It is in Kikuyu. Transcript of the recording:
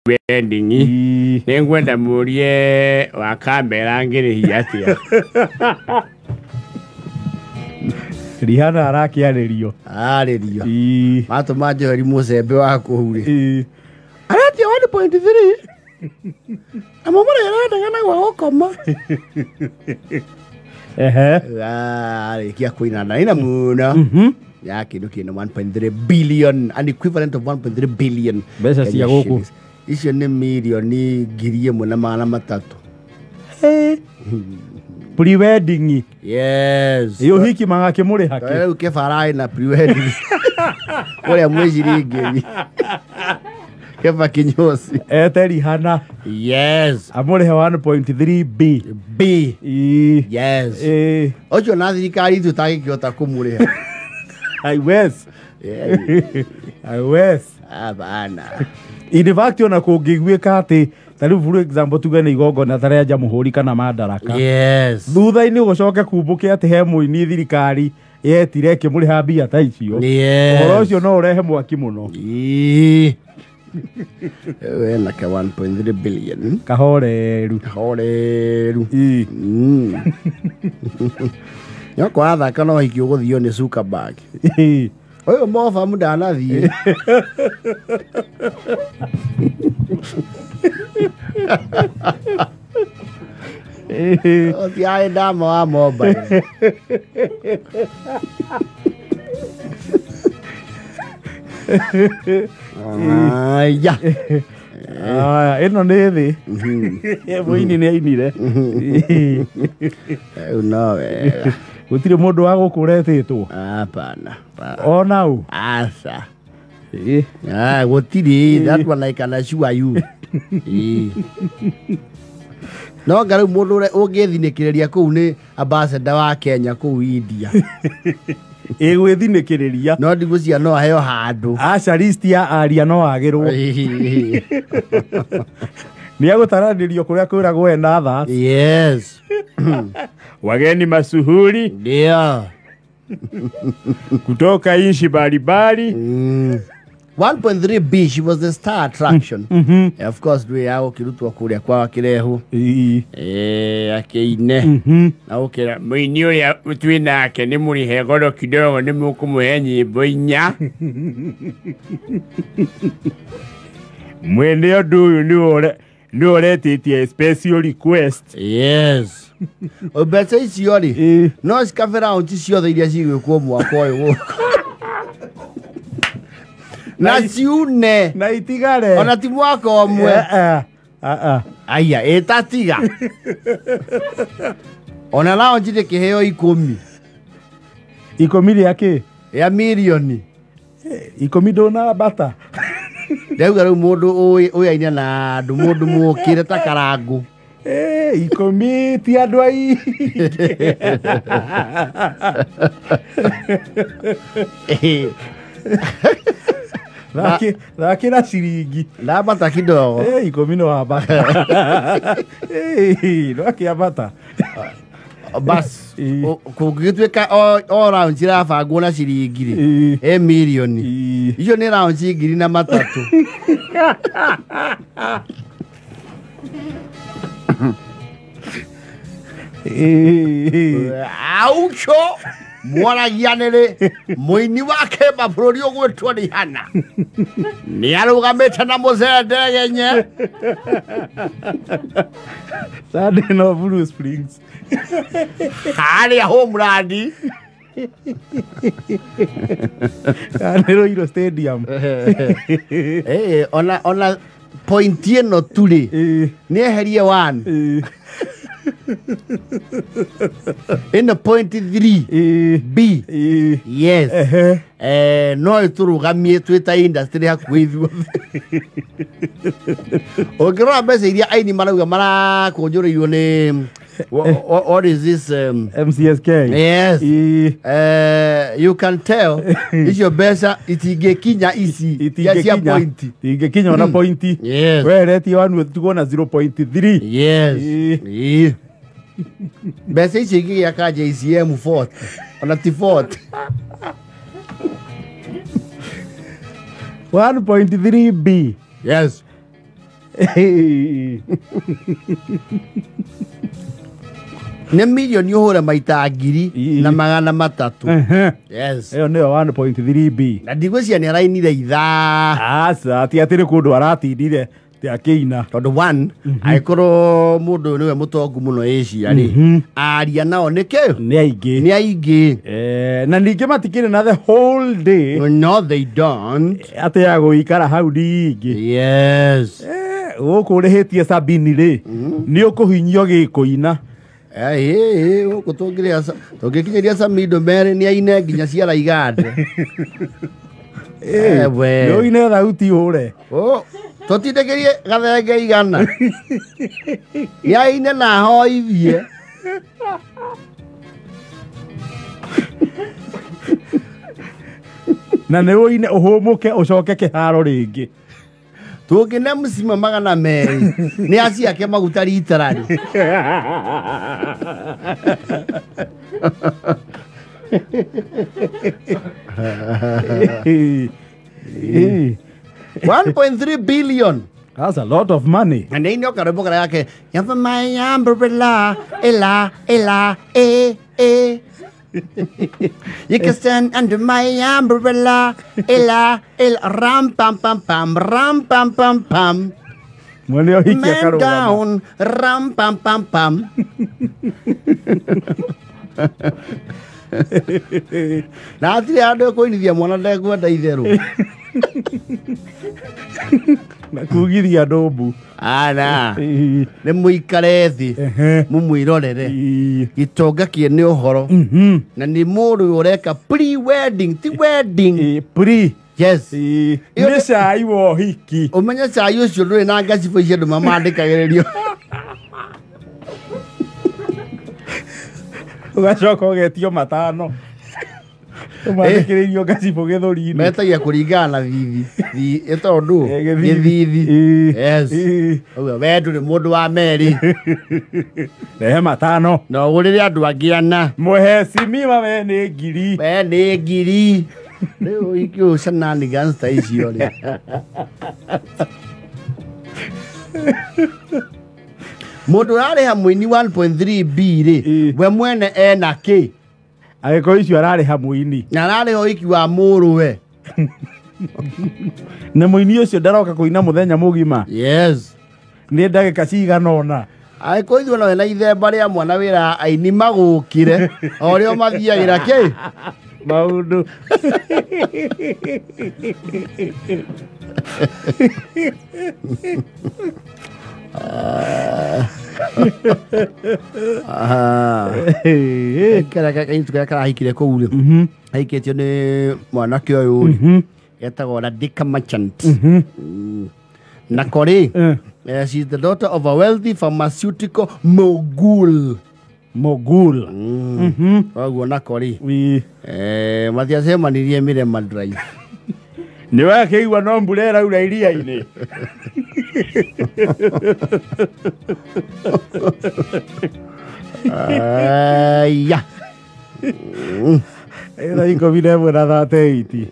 Pre-wedding. Nĩngwenda mũrie wa kamera ngĩrĩhia atĩa. Rihanna arakĩarĩrio. Arĩrio. Matũma njoheri mũcembe wa kũu rĩ. Aretia 1.3. Amo mũrĩa arendaga na gwa gũkoma. Ehe. Arĩkia kũina na ina mũno. Ya kĩndũ kĩna 1.3 billion, an equivalent of 1.3 billion. Mbeca cia gũkũ. Icio nĩ mirioni 1,300. Pre-wedding. Yes. Iyo hiki magakĩmũrĩha kĩ? Rĩu kĩbara na pre-wedding. Ũrĩa mwĩciringĩri. Keba kinyosi. Ete Rihanna. Yes. Amũrĩhe 1.3 B. B. Yes. Ũcio na thirikari itũ tagĩkĩhota kũmũrĩha. I wish. I wish. Abana. In fact ona kũngĩguĩka atĩ ta rĩu for example tuge nĩ igongona ta rĩa Jamhuri kana Madaraka. Yes. Thutha-inĩ gũcoke kumbũke atĩ he mũini thirikari yetire ĩkĩmũrĩha mbia ta icio. Yes. Ũhoro ũcio no ũrehe mwaki mũno. Wena ka 1.3 billion. Kahoreru. Kahoreru. Nyoko athaka no hiki ũgũthio nĩ Zuckerberg. Ũyũ moba mũndanathiĩ. Ũtiarĩ ndama wa mobile. Aya. Ĩno nĩ thĩ. Mũini nĩ ainire. Rĩu no wega. Gũtirĩ mũndũ wa gũkũ ũretĩtwo. Hapana. Ona ũ? Aca. Gũtirĩ. That one I can assure you. No nga rĩu mũndũ ũrĩa ũngĩthinĩkĩrĩria kũu nĩ ambassador wa Kenya kũu India. Ĩgwĩthinĩkĩrĩria. No ndigũcia no aheo handũ. Aca list ya aria no agĩrwo. Nĩ agũtaranĩrio kũrĩa kwĩragwo ena tha. Yes. Wageni masuhuri. Ndio. Kutoka inchi mbalimbali. 1.3 B, she was the star attraction. Of course, ndwe yao kirutwa kuria kwa kirehu. Akĩine. Na ũkĩra mũini ũrĩa twĩ nake nĩ mũrĩhe goro kidogo nĩ mũkũmũhe nyĩmbo inya. Mwene ũndũ ũyũ nĩ ũretĩtie special request. Yes. Mbeca icio rĩ, no cikabe round ciothe iria cigwĩkwo mwaka ũyũ gũkũ. Na ciune. Na itigare. Ona ti mwaka ũmwe. Aya, ĩtatiga. Ona lounge ndĩkĩheo 10. 10 rĩa kĩ? Ya mirioni. 10 ndũnambata. Ndauga rĩu mũndũ ũyaine na andũ mũndũ mũkĩre ta karangũ. 10 ti andũ aingĩ. Thakĩra ciringi. Ndambata kidogo. 10 no ambata. No akĩambata. Bas, kũngĩgĩtuĩka o round irabangwo na ciringi rĩ, ĩ mirioni. Icio nĩ round 1,300. Aucho mwaragia nĩrĩ mũini wa kĩmba bũrũri ũgwĩtwo Rihanna nĩ arũgamĩte na mũzee Ndegenye. Sunday no Blue Springs. Harĩa Homeland. Nĩ Royal Stadium. Ona point ĩno tu rĩ, nĩ eherie 1. Ĩno point 3 B. Yes. No ĩtũrũgamie twĩ ta industry hakuhĩ ithuothe. Ũngĩrora mbeca iria aini marauga marakũnjũrĩirwo nĩ what is this? MCSK. Yes. You can tell icio mbeca itingĩkinya ici cia point. Itingĩkinya ona point. Yes. Weretie wanu tukuona 0.3. Yes. Mbeca icio ingĩgĩaka JCM 40 ona ti 40. 1.3 B. Yes. Nĩ milioni ũhũre maita ngiri na magana matatũ. Yes. Ĩyo nĩyo 1.3 B. Na ndigwĩciria nĩ arainire ithaa. Aca, ti atĩ nĩ kũndũ aratindire ti akĩina. Tondũ one, angĩkorwo mũndũ ũyũ nĩwe mũtongu mũno Asia rĩ, aria nao nĩkĩ? Nĩ aingĩ. Nĩ aingĩ. Na ningĩ matikĩrĩ na the whole day. No, they don't. Atĩ ya gũikara hau ningĩ. Yes. Gũkũ ũrĩhĩtie sabini rĩ, nĩ ũkũhinyio gĩkũina. Gũkũ tũngĩkinyĩria Samido merĩ nĩ aine nginya ciara igande. Nĩ ũine thauti ũre. Tũtindĩkĩrie gathenge igana. Nĩ aine na ahoithie. Na nĩ ũine ũhũmũke ũcoke kĩharo rĩngĩ. Tũngĩne mũcima 200 nĩ aciake maguta ritarari. $1.3 billion. That's a lot of money. Na nĩ ino karwĩmbo karĩa gake Yamba my umbrella, ela ela e e. You can stand under my umbrella, ela ela ram pam pam pam ram pam pam pam. Mwene ũhiki Man akarũgama. down, ram pam pam pam. Na hatirĩ handũ ekũinithia mwana ndekwenda itherũ. Na kugithia andũ mbu. Ana, nĩ mũikare thĩ, mũmwĩrorere. Gĩtonga kĩene ũhoro. Na nĩ mũndũ ũreka pre-wedding, ti wedding. Pre. Yes. Nĩ cai wa ũhiki. Ũmenye cai ũcio ndũrĩ na ngacibũ icio andũ mamandĩkagĩrĩrio. Ũgacoka ũgetio matano. Ũmandĩkĩrĩirio ngacibũ gĩthũri-inĩ. Metagia kũringana na thithi. Ĩtagwo ndũ? Gĩthithi. Yes. Ũguo we ndũrĩ mũndũ wa merĩ. Rehe matano. Na ũgũrĩre andũ angĩ ana. Mũhecimiwa we nĩ ngiri. We nĩ ngiri. Rĩu ũhiki ũyũ shenanigans ta icio rĩ. Mũndũ ũrarĩha mũini 1.3 B rĩ, we mwene ena kĩ? Angĩkorwo icio ararĩha mũini. Na ararĩha ũhiki wa mũrũwe. Na mũini ũcio ndaroka kũina mũthenya mũgima. Yes. Nĩ ndagĩka cigana ũna. Angĩkorwo ithuĩ no na ithemba rĩa mwana wĩra aini magũkire o rĩo mathiagĩra kĩ? Maũndũ. Karĩa kairĩtu karĩa karahikire kũu rĩ, ahikĩtio nĩ mwanake ũyũ rĩ, etagwo Radhika Merchant. Nako rĩ, she is the daughter of a wealthy pharmaceutical mogul. Mogul. Koguo nako rĩ, matiacemanirie Mirema Drive. Nĩ wakĩigua no mbura ĩraura iria-inĩ. Aya. Thaa 11:38.